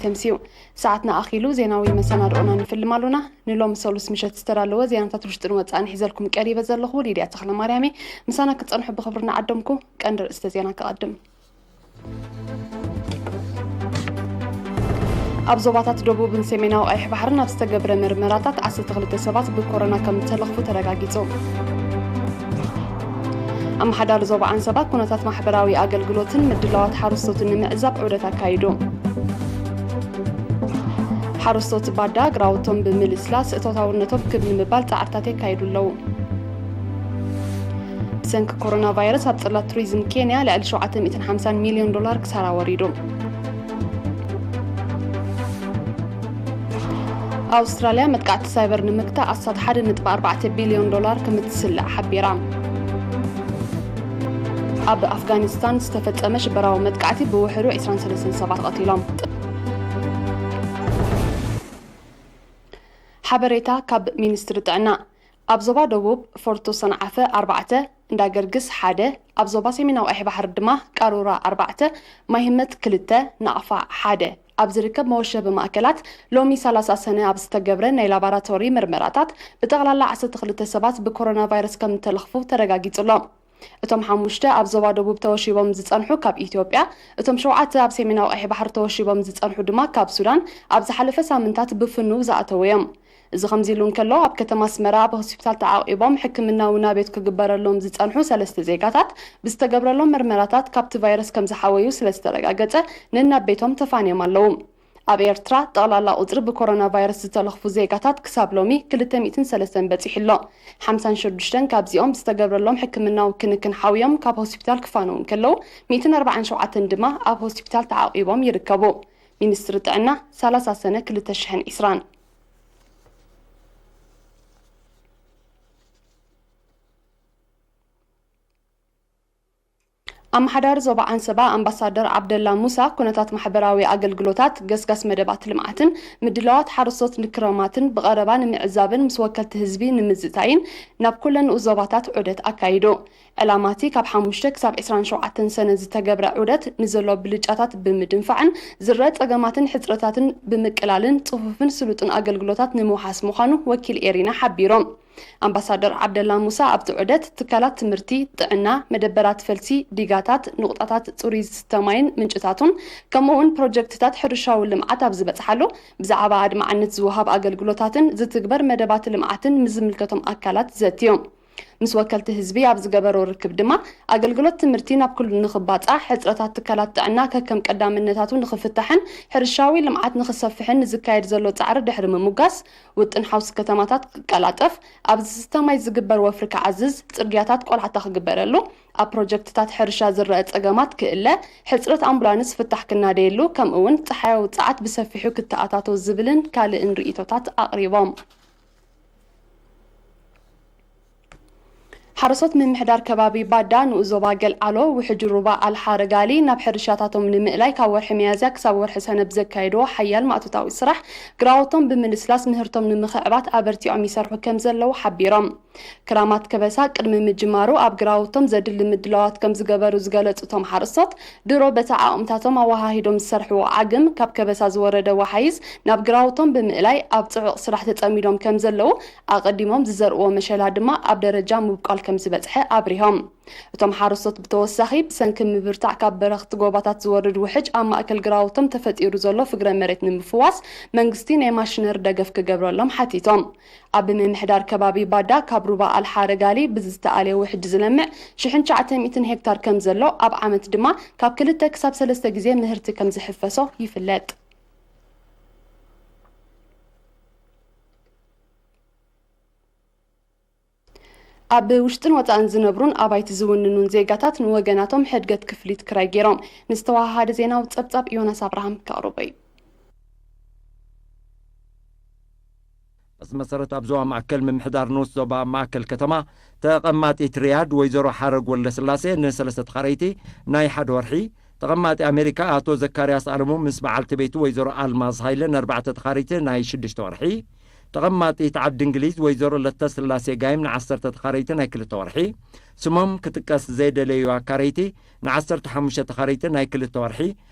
ተምስዩ። ሰዓትና ኣኺሉ ዜናዊ መሰናድኦና ንፍልም ኣሎና። ንሎሚ ሰሉስ ምሸት ዝተዳለወ ዜናታት ውሽጥን ወጻእን ሒዘልኩም ቀሪበ ዘለኹ ሊድያ ተኽለ ማርያም እየ። ምሳና ክትጸንሑ ብኽብሪ እናዓደምኩ ቀንዲ ርእስተ ዜና ክቐድም። ኣብ ዞባታት ደቡብን ሰሜናዊ ቀይሕ ባሕርን ኣብ ዝተገብረ መርመራታት ዓሰርተ ክልተ ሰባት ብኮሮና ከም ዝተለኽፉ ተረጋጊጹ። ኣመሓዳሪ ዞባ ዓንሰባ ኩነታት ማሕበራዊ ኣገልግሎትን ምድላዋት ሓረስቶትን ንምዕዛብ ዑደት ኣካይዱ። ሓረስቶት ባዳ ግራውቶም ብምልስላስ እቶታውነቶም ክብ ንምባል ጻዕርታት የካይዱ ኣለዉ። ብሰንኪ ኮሮና ቫይረስ ኣብ ጽላት ቱሪዝም ኬንያ ልዕሊ ሸውዓተ ሚእትን ሓምሳን ሚልዮን ዶላር ክሳራ ወሪዱ። ኣውስትራልያ መጥቃዕቲ ሳይበር ንምግታእ ኣስታት ሓደ ነጥቢ ኣርባዕተ ቢልዮን ዶላር ከም እትስልዕ ሓቢራ። ኣብ ኣፍጋኒስታን ዝተፈጸመ ሽበራዊ መጥቃዕቲ ብውሕዱ ዕስራን ሰለስተን ሰባት ተቐቲሎም። ሓበሬታ ካብ ሚኒስትሪ ጥዕና። ኣብ ዞባ ደቡብ ፎርቶ ሰንዓፈ ኣርባዕተ፣ እንዳ ገርግስ ሓደ፣ ኣብ ዞባ ሰሜናዊ ቀይሕ ባሕሪ ድማ ቃሩራ ኣርባዕተ፣ ማይህመት ክልተ፣ ናቕፋ ሓደ ኣብ ዝርከብ መወሸቢ ማእከላት ሎሚ ሰላሳ ሰነ ኣብ ዝተገብረ ናይ ላቦራቶሪ ምርመራታት ብጠቕላላ ዓሰርተ ክልተ ሰባት ብኮሮና ቫይረስ ከም እተለኽፉ ተረጋጊጹ ኣሎ። እቶም ሓሙሽተ ኣብ ዞባ ደቡብ ተወሺቦም ዝጸንሑ ካብ ኢትዮጵያ፣ እቶም ሸውዓተ ኣብ ሰሜናዊ ቀይሕ ባሕሪ ተወሺቦም ዝጸንሑ ድማ ካብ ሱዳን ኣብ ዝሓለፈ ሳምንታት ብፍኑው ዝኣተዉ እዮም። እዚ ከምዚ ኢሉ እንከሎ፣ ኣብ ከተማ ኣስመራ ኣብ ሆስፒታል ተዓቂቦም ሕክምናዊ ናቤት ክግበረሎም ዝጸንሑ ሰለስተ ዜጋታት ብዝተገብረሎም መርመራታት ካብቲ ቫይረስ ከም ዝሓወዩ ስለ ዝተረጋገጸ ነናብ ቤቶም ተፋንዮም ኣለዉ። ኣብ ኤርትራ ጠቕላላ ቁጽሪ ብኮሮና ቫይረስ ዝተለኽፉ ዜጋታት ክሳብ ሎሚ ክልተ ሚእትን ሰለስተን በጺሑ ኣሎ። ሓምሳን ሽዱሽተን ካብዚኦም ብዝተገብረሎም ሕክምናዊ ክንክን ሓውዮም ካብ ሆስፒታል ክፋነዉ እንከለዉ፣ ሚእትን ኣርባዓን ሸውዓተን ድማ ኣብ ሆስፒታል ተዓቂቦም ይርከቡ። ሚኒስትሪ ጥዕና፣ ሰላሳ ሰነ ክልተ ሽሕን ዕስራን። ኣመሓዳሪ ዞባ ዓንሰባ ኣምባሳደር ዓብደላ ሙሳ፣ ኩነታት ማሕበራዊ ኣገልግሎታት፣ ገስጋስ መደባት ልምዓትን ምድላዋት ሓረስቶት ንክረማትን ብቐረባ ንምዕዛብን ምስ ወከልቲ ህዝቢ ንምዝታይን ናብ ኩለን ንኡስ ዞባታት ዑደት ኣካይዱ። ዕላማቲ ካብ ሓሙሽተ ክሳብ ዕስራን ሸውዓተን ሰነ ዝተገብረ ዑደት ንዘሎ ብልጫታት ብምድንፋዕን ዝረአ ጸገማትን ሕጽረታትን ብምቅላልን ጽፉፍን ስሉጥን ኣገልግሎታት ንምውሓስ ምዃኑ ወኪል ኤሪና ሓቢሮም። ኣምባሳደር ዓብደላ ሙሳ ኣብቲ ዑደት ትካላት ትምህርቲ፣ ጥዕና፣ መደበራት ፈልሲ፣ ዲጋታት፣ ንቑጣታት ጽሩይ ዝስተ ማይን ምንጭታቱን ከምኡ'ውን ፕሮጀክትታት ሕርሻዊ ልምዓት ኣብ ዝበጽሓሉ ብዛዕባ ኣድማዕነት ዝወሃብ ኣገልግሎታትን ዝትግበር መደባት ልምዓትን ምስ ዝምልከቶም ኣካላት ዘትዮም። ምስ ወከልቲ ህዝቢ ኣብ ዝገበሮ ርክብ ድማ ኣገልግሎት ትምህርቲ ናብ ኩሉ ንኽባጻሕ፣ ሕጽረታት ትካላት ጥዕና ከከም ቀዳምነታቱ ንኽፍታሕን ሕርሻዊ ልምዓት ንኽሰፍሕን ንዝካየድ ዘሎ ጻዕሪ ድሕሪ ምሙጋስ፣ ውጥን ሓውሲ ከተማታት ክቀላጠፍ፣ ኣብ ዝስተ ማይ ዝግበር ወፍሪ ክዓዝዝ፣ ጽርግያታት ቆላሕታ ክግበረሉ፣ ኣብ ፕሮጀክትታት ሕርሻ ዝረአ ጸገማት ክእለ፣ ሕጽረት ኣምቡላንስ ፍታሕ ክናደየሉ፣ ከምኡ'ውን ጸሓያዊ ጸዓት ብሰፊሑ ክተኣታቶ ዝብልን ካልእን ርእይቶታት ኣቕሪቦም። ሓረስቶት ምምሕዳር ከባቢ ባዳ ንኡስ ዞባ ገልዓሎ ውሕጅ ሩባ ኣልሓረጋሊ ናብ ሕርሻታቶም ንምእላይ ካብ ወርሒ ሚያዝያ ክሳብ ወርሒ ሰነ ብዘካየድዎ ሓያል ማእቶታዊ ስራሕ ግራውቶም ብምልስላስ ምህርቶም ንምኽዕባት ኣበርቲዖም ይሰርሑ ከም ዘለዉ ሓቢሮም። ክራማት ከበሳ ቅድሚ ምጅማሩ ኣብ ግራውቶም ዘድሊ ምድላዋት ከም ዝገበሩ ዝገለጹ እቶም ሓረስቶት፣ ድሮ በቲ ዓቕምታቶም ኣወሃሂዶም ዝሰርሕዎ ዓግም ካብ ከበሳ ዝወረደ ወሓይዝ ናብ ግራውቶም ብምእላይ ኣብ ጽዑቕ ስራሕ ተጸሚዶም ከም ዘለዉ ኣቐዲሞም ዝዘርእዎ መሸላ ድማ ኣብ ደረጃ ምብቋል ከም ዝበጽሐ ኣብሪሆም። እቶም ሓረስቶት ብተወሳኺ ብሰንኪ ምብርታዕ ካብ በረኽቲ ጎባታት ዝወርድ ውሕጅ ኣብ ማእከል ግራውቶም ተፈጢሩ ዘሎ ፍግረ መሬት ንምፍዋስ መንግስቲ ናይ ማሽነሪ ደገፍ ክገብረሎም ሓቲቶም። ኣብ ምምሕዳር ከባቢ ባዳ ካብ ሩባ ኣልሓረጋሊ ብዝተኣልየ ውሕጅ ዝለምዕ ሽሕን ትሽዓተ ሚእትን ሄክታር ከም ዘሎ፣ ኣብ ዓመት ድማ ካብ ክልተ ክሳብ ሰለስተ ግዜ ምህርቲ ከም ዝሕፈሶ ይፍለጥ። ኣብ ውሽጥን ወጻእን ዝነብሩን ኣባይቲ ዝውንኑን ዜጋታት ንወገናቶም ሕድገት ክፍሊት ክራይ ገይሮም። ንዝተወሃሃደ ዜናዊ ጸብጻብ ዮናስ ኣብርሃም ከቕርቦ እዩ። በዚ መሰረት ኣብ ዞባ ማእከል ምምሕዳር ንኡስ ዞባ ማእከል ከተማ ተቐማጢት ሪያድ ወይዘሮ ሓረግ ወልደስላሴ ንሰለስተ ተኻረይቲ ናይ ሓደ ወርሒ፣ ተቐማጢ ኣሜሪካ ኣቶ ዘካርያስ ኣለሙ ምስ በዓልቲ ቤቱ ወይዘሮ ኣልማዝ ሃይለ ንኣርባዕተ ተኻረይቲ ናይ ሽዱሽተ ወርሒ፣ ተቐማጢት ዓዲ እንግሊዝ ወይዘሮ ለተስላሴ ጋይም ንዓሰርተ ተኻረይቲ ናይ ክልተ ወርሒ፣ ስሞም ክጥቀስ ዘይደለዩ ኣካረይቲ ንዓሰርተ ሓሙሽተ ተኻረይቲ ናይ ክልተ ወርሒ፣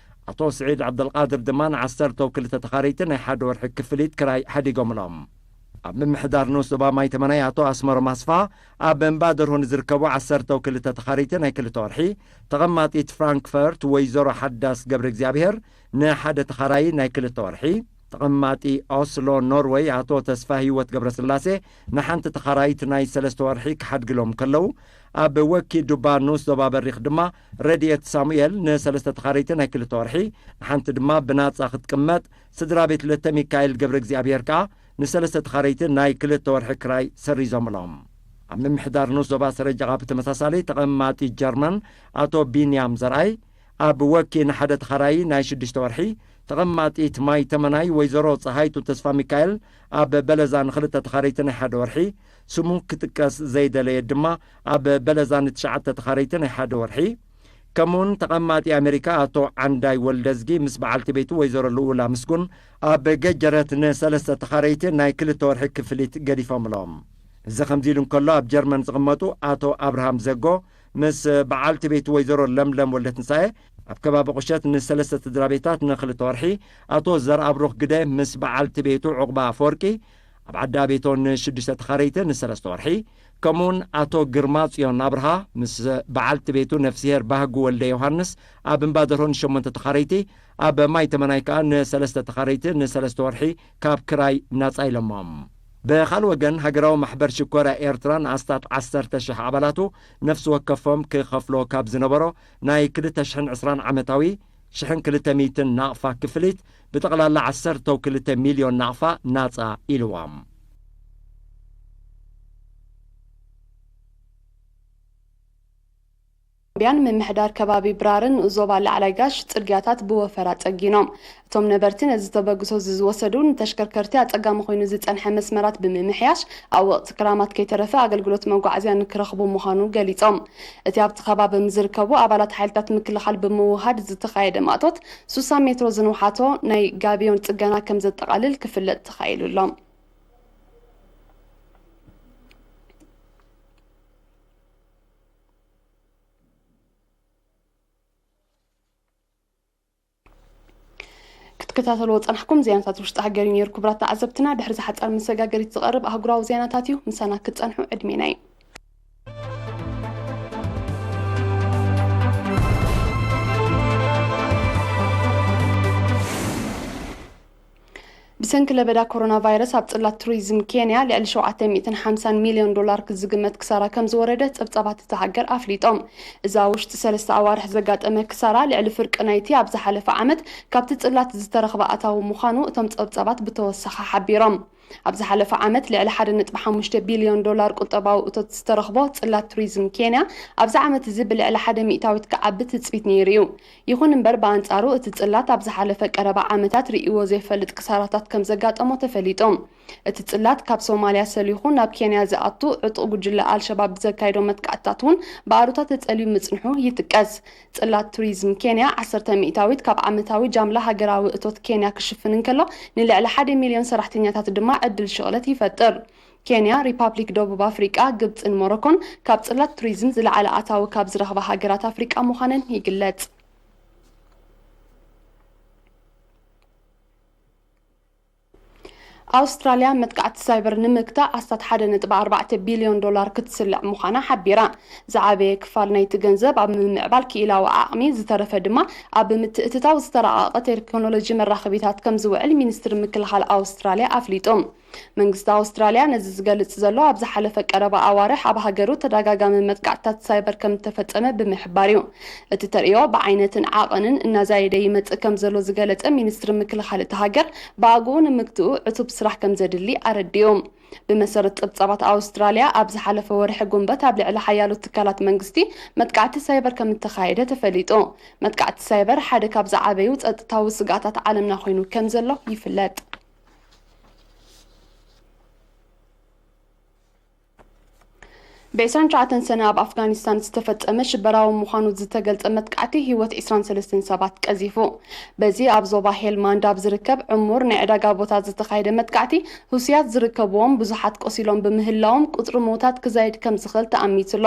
ኣቶ ስዒድ ዓብደልቃድር ድማ ንዓሰርተው ክልተ ተኻረይቲ ናይ ሓደ ወርሒ ክፍሊት ክራይ ሓዲጎምሎም። ኣብ ምምሕዳር ንኡስ ዞባ ማይ ተመናይ ኣቶ ኣስመሮም ኣስፋ፣ ኣብ እምባ ደርሆ ንዝርከቡ ዓሰርተው ክልተ ተኻረይቲ ናይ ክልተ ወርሒ፣ ተቐማጢት ፍራንክፈርት ወይዘሮ ሓዳስ ገብረ እግዚኣብሔር ንሓደ ተኻራዪ ናይ ክልተ ወርሒ፣ ተቐማጢ ኦስሎ ኖርወይ ኣቶ ተስፋ ህይወት ገብረስላሴ ንሓንቲ ተኻራይት ናይ ሰለስተ ወርሒ ክሓድግሎም ከለዉ፣ ኣብ ወኪ ዱባ ንኡስ ዞባ በሪኽ ድማ ረድኤት ሳሙኤል ንሰለስተ ተኻረይቲ ናይ ክልተ ወርሒ፣ ንሓንቲ ድማ ብናጻ ክትቅመጥ፣ ስድራ ቤት ለተ ሚካኤል ገብረ እግዚኣብሔር ከኣ ንሰለስተ ተኻረይቲ ናይ ክልተ ወርሒ ክራይ ሰሪዞምሎም። ኣብ ምምሕዳር ንኡስ ዞባ ሰረጀቓ ብተመሳሳሊ ተቐማጢ ጀርመን ኣቶ ቢንያም ዘርኣይ፣ ኣብ ወኪ ንሓደ ተኻራዪ ናይ ሽዱሽተ ወርሒ፣ ተቐማጢት ማይ ተመናይ ወይዘሮ ጸሃይቱ ተስፋ ሚካኤል ኣብ በለዛ ንኽልተ ተኻረይቲ ናይ ሓደ ወርሒ፣ ስሙ ክጥቀስ ዘይደለየ ድማ ኣብ በለዛ ንትሽዓተ ተኻረይቲ ናይ ሓደ ወርሒ፣ ከምኡውን ተቐማጢ ኣሜሪካ ኣቶ ዓንዳይ ወልደዝጊ ምስ በዓልቲ ቤቱ ወይዘሮ ልኡላ ምስጉን ኣብ ገጀረት ንሰለስተ ተኻረይቲ ናይ ክልተ ወርሒ ክፍሊት ገዲፎምሎም። እዚ ከምዚ ኢሉ እንከሎ፣ ኣብ ጀርመን ዝቕመጡ ኣቶ ኣብርሃም ዘጎ ምስ በዓልቲ ቤቱ ወይዘሮ ለምለም ወልደትንሳኤ፣ ኣብ ከባቢ ቁሸት ንሰለስተ ስድራ ቤታት ንክልተ ወርሒ፣ ኣቶ ዘርኣብሩኽ ግደ ምስ በዓልቲ ቤቱ ዑቕባ ኣፈወርቂ፣ ኣብ ዓዲ ኣቤቶ ንሽዱሽተ ተኻረይቲ ንሰለስተ ወርሒ፣ ከምኡውን ኣቶ ግርማ ጽዮን ኣብርሃ ምስ በዓልቲ ቤቱ ነፍስሄር ባህጉ ወልደ ዮሃንስ ኣብ እምባ ደርሆ ንሸሞንተ ተኻረይቲ፣ ኣብ ማይ ተመናይ ከኣ ንሰለስተ ተኻረይቲ ንሰለስተ ወርሒ ካብ ክራይ ናጻ ኢሎሞም። ብኻልእ ወገን፣ ሃገራዊ ማሕበር ሽኮርያ ኤርትራ ንኣስታት ዓሰርተ ሽሕ ኣባላቱ ነፍሲ ወከፎም ክኸፍሎ ካብ ዝነበሮ ናይ ክልተ ሽሕን ዕስራን ዓመታዊ ሽሕን ክልተ ሚእትን ናቕፋ ክፍሊት ብጠቕላላ ዓሰርተው ክልተ ሚልዮን ናቕፋ ናጻ ኢልዎም። ቢያን ምምሕዳር ከባቢ ብራርን ዞባ ላዕላይ ጋሽ ጽርግያታት ብወፈራ ጸጊኖም። እቶም ነበርቲ ነዚ ተበግሶ እዚ ዝወሰዱ፣ ንተሽከርከርቲ ኣጸጋሚ ኮይኑ ዝጸንሐ መስመራት ብምምሕያሽ፣ ኣብ ወቕቲ ክራማት ከይተረፈ ኣገልግሎት መጓዓዝያ ንክረኽቡ ምዃኑ ገሊጾም። እቲ ኣብቲ ከባቢ ምስ ዝርከቡ ኣባላት ሓይልታት ምክልኻል ብምውሃድ ዝተኻየደ ማእቶት፣ ሱሳ ሜትሮ ዝንውሓቶ ናይ ጋቢዮን ጽገና ከም ዘጠቓልል ክፍለጥ ተኻኢሉ ኣሎ። ክትከታተልዎ ጸናሕኩም ዜናታት ውሽጢ ሃገር እዩ ነይሩ። ክቡራት ተዓዘብትና፣ ድሕሪ ዝሓጻር መሰጋገሪት ዝቐርብ ኣህጉራዊ ዜናታት እዩ። ምሳና ክትጸንሑ ዕድሜና እዩ። ብሰንኪ ለበዳ ኮሮና ቫይረስ፣ ኣብ ጽላት ቱሪዝም ኬንያ ልዕሊ ሸውዓተ ሚእትን ሓምሳን ሚልዮን ዶላር ዝግመት ክሳራ ከም ዝወረደ ጸብጻባት እታ ሃገር ኣፍሊጦም። እዚ ኣብ ውሽጢ ሰለስተ ኣዋርሕ ዘጋጠመ ክሳራ፣ ልዕሊ ፍርቂ ናይቲ ኣብ ዝሓለፈ ዓመት ካብቲ ጽላት ዝተረኽበ ኣታዊ ምዃኑ እቶም ጸብጻባት ብተወሳኺ ሓቢሮም። ኣብ ዝሓለፈ ዓመት፣ ልዕሊ ሓደ ነጥቢ ሓሙሽተ ቢልዮን ዶላር ቁጠባዊ እቶት ዝተረኽቦ ጽላት ቱሪዝም ኬንያ፣ ኣብዚ ዓመት እዚ ብልዕሊ ሓደ ሚእታዊት ክዓቢ ትጽቢት ነይሩ እዩ። ይኹን እምበር፣ ብኣንጻሩ እቲ ጽላት ኣብ ዝሓለፈ ቀረባ ዓመታት ርእይዎ ዘይፈልጥ ክሳራታት ከም ዘጋጠሞ ተፈሊጡ። እቲ ጽላት፣ ካብ ሶማልያ ሰሊኹ ናብ ኬንያ ዝኣቱ ዕጡቕ ጉጅለ ኣልሸባብ ብዘካየዶ መጥቃዕትታት እውን ብኣሉታ ተጸልዩ ምጽንሑ ይጥቀስ። ጽላት ቱሪዝም ኬንያ፣ ዓሰርተ ሚእታዊት ካብ ዓመታዊ ጃምላ ሃገራዊ እቶት ኬንያ ክሽፍን እንከሎ፣ ንልዕሊ ሓደ ሚልዮን ሰራሕተኛታት ድማ ዕድል ሽቕለት ይፈጥር። ኬንያ፣ ሪፓብሊክ ደቡብ ኣፍሪቃ፣ ግብጽን ሞሮኮን ካብ ጽላት ቱሪዝም ዝለዓለ ኣታዊ ካብ ዝረኽባ ሃገራት ኣፍሪቃ ምዃነን ይግለጽ። ኣውስትራልያ መጥቃዕቲ ሳይበር ንምግታእ ኣስታት ሓደ ነጥቢ ኣርባዕተ ቢልዮን ዶላር ክትስልዕ ምዃና ሓቢራ። ዝዓበየ ክፋል ናይቲ ገንዘብ ኣብ ምምዕባል ክኢላዊ ዓቕሚ፣ ዝተረፈ ድማ ኣብ ምትእትታው ዝተራቐቐ ቴክኖሎጂ መራኸቢታት ከም ዝውዕል ሚኒስትሪ ምክልኻል ኣውስትራልያ ኣፍሊጡ። መንግስቲ ኣውስትራልያ ነዚ ዝገልጽ ዘሎ፣ ኣብ ዝሓለፈ ቀረባ ኣዋርሕ ኣብ ሃገሩ ተደጋጋሚ መጥቃዕትታት ሳይበር ከም እተፈጸመ ብምሕባር እዩ። እቲ ተርእዮ ብዓይነትን ዓቐንን እናዛየደ ይመጽእ ከም ዘሎ ዝገለጸ ሚኒስትሪ ምክልኻል እታ ሃገር፣ ብኣግኡ ንምግትኡ ዕቱብ ስራሕ ከም ዘድሊ ኣረዲኡ። ብመሰረት ጸብጻባት ኣውስትራልያ፣ ኣብ ዝሓለፈ ወርሒ ጉንበት ኣብ ልዕሊ ሓያሎ ትካላት መንግስቲ መጥቃዕቲ ሳይበር ከም እተኻየደ ተፈሊጡ። መጥቃዕቲ ሳይበር ሓደ ካብ ዝዓበዩ ጸጥታዊ ስግኣታት ዓለምና ኮይኑ ከም ዘሎ ይፍለጥ። ብ ዕስራን ትሽዓተን ሰነ ኣብ ኣፍጋኒስታን ዝተፈጸመ ሽበራዊ ምዃኑ ዝተገልጸ መጥቃዕቲ ህይወት ዕስራን ሰለስተን ሰባት ቀዚፉ። በዚ ኣብ ዞባ ሄልማንድ ኣብ ዝርከብ ዕሙር ናይ ዕዳጋ ቦታ ዝተኻየደ መጥቃዕቲ፣ ህሱያት ዝርከብዎም ብዙሓት ቆሲሎም ብምህላዎም፣ ቁጽሪ ምዉታት ክዛይድ ከም ዝኽእል ተኣሚቱ ኣሎ።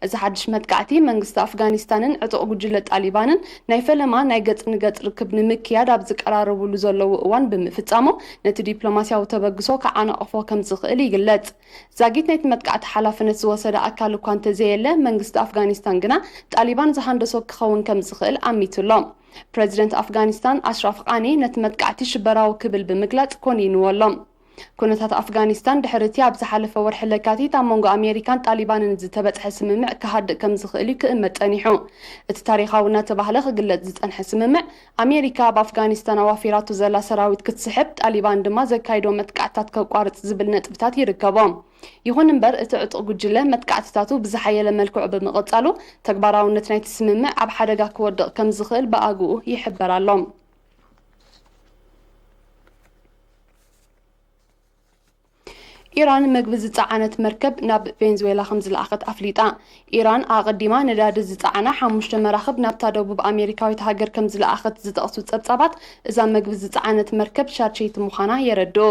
እዚ ሓድሽ መጥቃዕቲ መንግስቲ ኣፍጋኒስታንን ዕጡቕ ጉጅለ ጣሊባንን ናይ ፈለማ ናይ ገጽ ንገጽ ርክብ ንምክያድ ኣብ ዝቀራረቡሉ ዘለዉ እዋን ብምፍጻሙ፣ ነቲ ዲፕሎማስያዊ ተበግሶ ክዓናቕፎ ከም ዝኽእል ይግለጽ። ዛጊት ናይቲ መጥቃዕቲ ሓላፍነት ዝወሰደ ኣካል እኳ እንተዘየለ፣ መንግስቲ ኣፍጋኒስታን ግና ጣሊባን ዝሃንደሶ ክኸውን ከም ዝኽእል ኣሚቱ ኣሎ። ፕረዚደንት ኣፍጋኒስታን ኣሽራፍ ቃኒ ነቲ መጥቃዕቲ ሽበራዊ ክብል ብምግላጽ ኮኒንዎ ኣሎ። ኩነታት ኣፍጋኒስታን ድሕሪ እቲ ኣብ ዝሓለፈ ወርሒ ለካቲት ኣብ መንጎ ኣሜሪካን ጣሊባንን ዝተበጽሐ ስምምዕ ክሃድእ ከም ዝኽእል እዩ ክእመት ጸኒሑ። እቲ ታሪኻዊ እናተባህለ ክግለጽ ዝጸንሐ ስምምዕ፣ ኣሜሪካ ኣብ ኣፍጋኒስታን ኣዋፊራቶ ዘላ ሰራዊት ክትስሕብ፣ ጣሊባን ድማ ዘካይዶ መጥቃዕትታት ከቋርጽ ዝብል ነጥብታት ይርከቦ። ይኹን እምበር፣ እቲ ዕጡቕ ጉጅለ መጥቃዕትታቱ ብዝሓየለ መልክዑ ብምቕጻሉ፣ ተግባራውነት ናይቲ ስምምዕ ኣብ ሓደጋ ክወድቕ ከም ዝኽእል ብኣግኡ ይሕበር ኣሎ። ኢራን መግቢ ዝጸዓነት መርከብ ናብ ቬንዙዌላ ከም ዝለኣኸት ኣፍሊጣ። ኢራን ኣቐዲማ ነዳዲ ዝጸዓና ሓሙሽተ መራኽብ ናብታ ደቡብ ኣሜሪካዊት ሃገር ከም ዝለኣኸት ዝጠቕሱ ጸብጻባት፣ እዛ መግቢ ዝጸዓነት መርከብ ሻድሸይቲ ምዃና የረድኡ።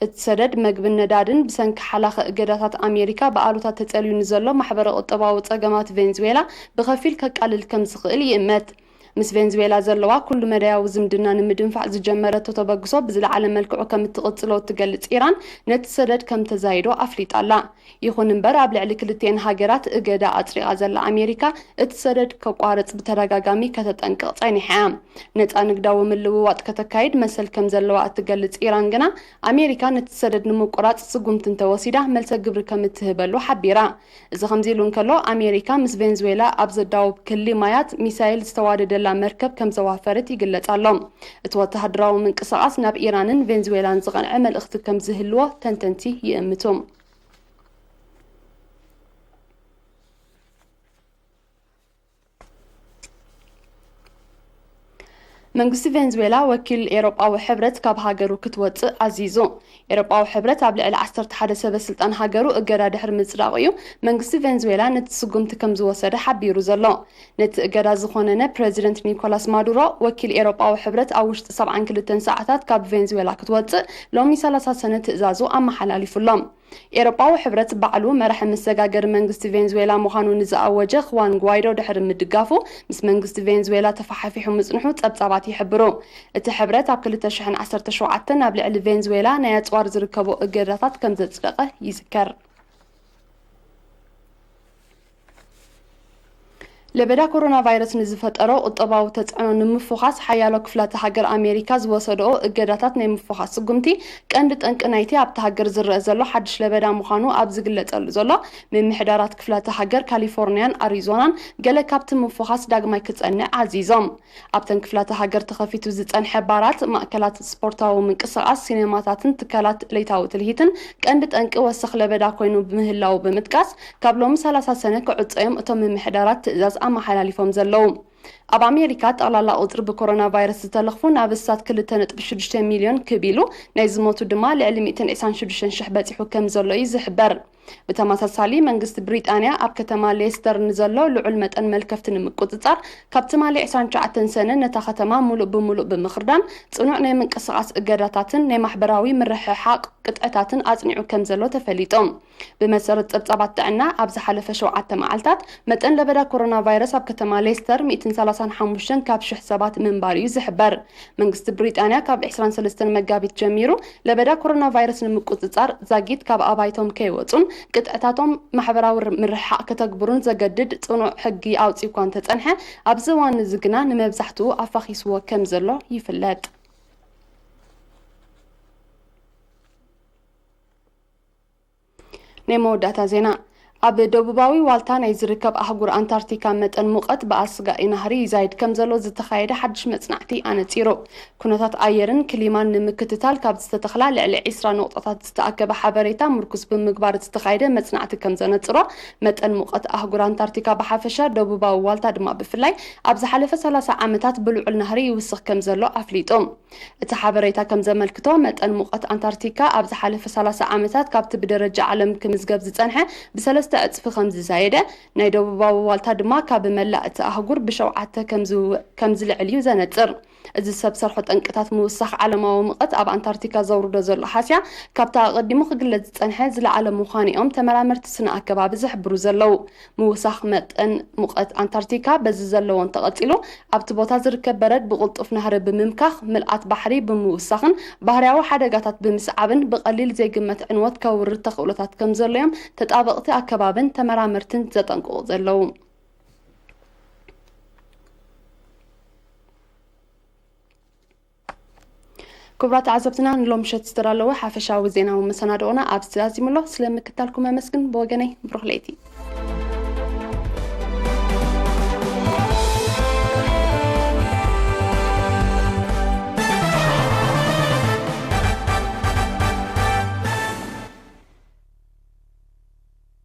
እቲ ሰደድ መግብን ነዳድን ብሰንኪ ሓላኸ እገዳታት ኣሜሪካ ብኣሉታ ተጸልዩ ንዘሎ ማሕበረ ቁጠባዊ ጸገማት ቬንዙዌላ ብኸፊል ከቃልል ከም ዝኽእል ይእመት። ምስ ቬንዙዌላ ዘለዋ ኩሉ መዳያዊ ዝምድና ንምድንፋዕ ዝጀመረቶ ተበግሶ ብዝለዓለ መልክዑ ከም እትቕጽሎ እትገልጽ ኢራን፣ ነቲ ሰደድ ከም ተዛይዶ ኣፍሊጣ ኣላ። ይኹን እምበር፣ ኣብ ልዕሊ ክልቲኤን ሃገራት እገዳ ኣጽዲቓ ዘላ ኣሜሪካ፣ እቲ ሰደድ ከቋርጽ ብተደጋጋሚ ከተጠንቅቕ ጸኒሓ እያ። ነጻ ንግዳዊ ምልውዋጥ ከተካይድ መሰል ከም ዘለዋ እትገልጽ ኢራን ግና፣ ኣሜሪካ ነቲ ሰደድ ንምቁራጽ ስጉምቲ እንተወሲዳ፣ መልሰ ግብሪ ከም እትህበሉ ሓቢራ። እዚ ከምዚ ኢሉ እንከሎ፣ ኣሜሪካ ምስ ቬንዙዌላ ኣብ ዘዳውብ ክሊ ማያት ሚሳይል ዝተዋደደላ መርከብ ከም ዘዋፈረት ይግለጽ ኣሎ። እቲ ወተሃደራዊ ምንቅስቓስ ናብ ኢራንን ቬንዙዌላን ዝቐንዐ መልእኽቲ ከም ዝህልዎ ተንተንቲ ይእምቱ። መንግስቲ ቬንዙዌላ ወኪል ኤውሮጳዊ ሕብረት ካብ ሃገሩ ክትወጽእ ኣዚዙ። ኤውሮጳዊ ሕብረት ኣብ ልዕሊ ዓሰርተ ሓደ ሰበ ስልጣን ሃገሩ እገዳ ድሕሪ ምጽዳቑ እዩ መንግስቲ ቬንዙዌላ ነቲ ስጉምቲ ከም ዝወሰደ ሓቢሩ ዘሎ። ነቲ እገዳ ዝኾነነ ፕረዚደንት ኒኮላስ ማዱሮ፣ ወኪል ኤውሮጳዊ ሕብረት ኣብ ውሽጢ ሰብዓን ክልተን ሰዓታት ካብ ቬንዙዌላ ክትወጽእ ሎሚ ሰላሳ ሰነ ትእዛዙ ኣመሓላሊፉ ኣሎ። ኤውሮጳዊ ሕብረት ባዕሉ መራሒ መሰጋገሪ መንግስቲ ቬንዙዌላ ምዃኑ ንዝኣወጀ ክዋን ጓይዶ ድሕሪ ምድጋፉ፣ ምስ መንግስቲ ቬንዙዌላ ተፈሓፊሑ ምጽንሑ ጸብጻባት ይሕብሩ። እቲ ሕብረት ኣብ ክልተ ሽሕን ዓሰርተ ሸውዓተን ኣብ ልዕሊ ቬንዙዌላ ናይ ኣጽዋር ዝርከቦ እገዳታት ከም ዘጽደቐ ይዝከር። ለበዳ ኮሮና ቫይረስ ንዝፈጠሮ ቁጠባዊ ተጽዕኖ ንምፍዃስ፣ ሓያሎ ክፍላተ ሃገር ኣሜሪካ ዝወሰድኦ እገዳታት ናይ ምፍዃስ ስጉምቲ፣ ቀንዲ ጠንቂ ናይቲ ኣብታ ሃገር ዝረአ ዘሎ ሓድሽ ለበዳ ምዃኑ ኣብ ዝግለጸሉ ዘሎ፣ ምምሕዳራት ክፍላተ ሃገር ካሊፎርንያን ኣሪዞናን ገለ ካብቲ ምፍዃስ ዳግማይ ክጸንዕ ኣዚዞም። ኣብተን ክፍላተ ሃገር ተኸፊቱ ዝጸንሐ ባራት፣ ማእከላት ስፖርታዊ ምንቅስቓስ፣ ሲኔማታትን ትካላት ለይታዊ ትልሂትን ቀንዲ ጠንቂ ወሰኽ ለበዳ ኮይኑ ብምህላዉ ብምጥቃስ፣ ካብ ሎሚ ሰላሳ ሰነ ክዕጾ እዮም እቶም ምምሕዳራት ትእዛዝ ኣመሓላሊፎም ዘለዉ። ኣብ ኣሜሪካ፣ ጠቕላላ ቁጽሪ ብኮሮና ቫይረስ ዝተለኽፉ ናብ እሳት ክልተ ነጥቢ ሽዱሽተ ሚልዮን ክብ ኢሉ፣ ናይ ዝሞቱ ድማ ልዕሊ ሚእትን ዕስራን ሽዱሽተን ሽሕ በጺሑ ከም ዘሎ እዩ ዝሕበር። ብተመሳሳሊ፣ መንግስቲ ብሪጣንያ ኣብ ከተማ ሌስተር ንዘሎ ልዑል መጠን መልከፍቲ ንምቁጽጻር፣ ካብ ትማሊ ዕስራን ትሽዓተን ሰነ ነታ ከተማ ሙሉእ ብሙሉእ ብምኽርዳን፣ ጽኑዕ ናይ ምንቅስቓስ እገዳታትን ናይ ማሕበራዊ ምርሕሓቕ ቅጥዕታትን ኣጽኒዑ ከም ዘሎ ተፈሊጡ። ብመሰረት ጸብጻባት ጥዕና፣ ኣብ ዝሓለፈ ሸውዓተ መዓልታት፣ መጠን ለበዳ ኮሮና ቫይረስ ኣብ ከተማ ሌስተር ሚእትን ሰላሳን ሓሙሽተን ካብ ሽሕ ሰባት ምንባር እዩ ዝሕበር። መንግስቲ ብሪጣንያ ካብ ዕስራን ሰለስተን መጋቢት ጀሚሩ ለበዳ ኮሮና ቫይረስ ንምቁጽጻር ዛጊት ካብ ኣባይቶም ከይወጹን ቅጥዕታቶም ማሕበራዊ ር-፣ ምርሕሓቕ ከተግብሩን ዘገድድ ጽኑዕ ሕጊ ኣውጺኡ እኳ እንተጸንሐ፣ ኣብዚ እዋን እዚ ግና ንመብዛሕትኡ ኣፋኺስዎ ከም ዘሎ ይፍለጥ። ናይ መወዳእታ ዜና። ኣብ ደቡባዊ ዋልታ ናይ ዝርከብ ኣህጉር ኣንታርክቲካ መጠን ሙቐት ብኣስጋኢ ናህሪ ይዛይድ ከም ዘሎ ዝተኻየደ ሓድሽ መጽናዕቲ ኣነጺሩ። ኩነታት ኣየርን ክሊማን ንምክትታል ካብ ዝተተኽላ ልዕሊ ዕስራ ነቑጣታት ዝተኣከበ ሓበሬታ ምርኩስ ብምግባር ዝተኻየደ መጽናዕቲ ከም ዘነጽሮ፣ መጠን ሙቐት ኣህጉር ኣንታርክቲካ ብሓፈሻ፣ ደቡባዊ ዋልታ ድማ ብፍላይ፣ ኣብ ዝሓለፈ ሰላሳ ዓመታት ብልዑል ናህሪ ይውስኽ ከም ዘሎ ኣፍሊጡ። እቲ ሓበሬታ ከም ዘመልክቶ፣ መጠን ሙቐት ኣንታርክቲካ ኣብ ዝሓለፈ ሰላሳ ዓመታት ካብቲ ብደረጃ ዓለም ክምዝገብ ዝጸንሐ ብሰለስተ ዕጽፊ ከም ዝዛየደ፣ ናይ ደቡባዊ ዋልታ ድማ ካብ መላእ እቲ ኣህጉር ብሸውዓተ ከም ዝው-፣ ከም ዝልዕል እዩ ዘነጽር። እዚ ሰብ ሰርሖ ጠንቅታት ምውሳኽ ዓለማዊ ሙቐት ኣብ ኣንታርክቲካ ዘውርዶ ዘሎ ሃስያ፣ ካብቲ ኣቐዲሙ ክግለጽ ዝጸንሐ ዝለዓለ ምዃኑ እዮም ተመራመርቲ ስነ ኣከባቢ ዝሕብሩ ዘለዉ። ምውሳኽ መጠን ሙቐት ኣንታርክቲካ በዚ ዘለዎ እንተቐጺሉ፣ ኣብቲ ቦታ ዝርከብ በረድ ብቕልጡፍ ናህሪ ብምምካኽ፣ ምልኣት ባሕሪ ብምውሳኽን ባህርያዊ ሓደጋታት ብምስዓብን ብቐሊል ዘይግመት ዕንወት ከውርድ ተኽእሎታት ከም ዘሎ እዮም ተጣበቕቲ ኣከባብን ተመራመርትን ዘጠንቅቑ ዘለዉ። ክቡራት ተዓዘብትና፣ ንሎም ምሸት ዝተዳለወ ሓፈሻዊ ዜናዊ መሰናድኦና ኣብዚ ዛዚሙ ኣሎ። ስለ ምክታልኩም ኣመስግን። ብወገነይ ብሩኽ ለይቲ።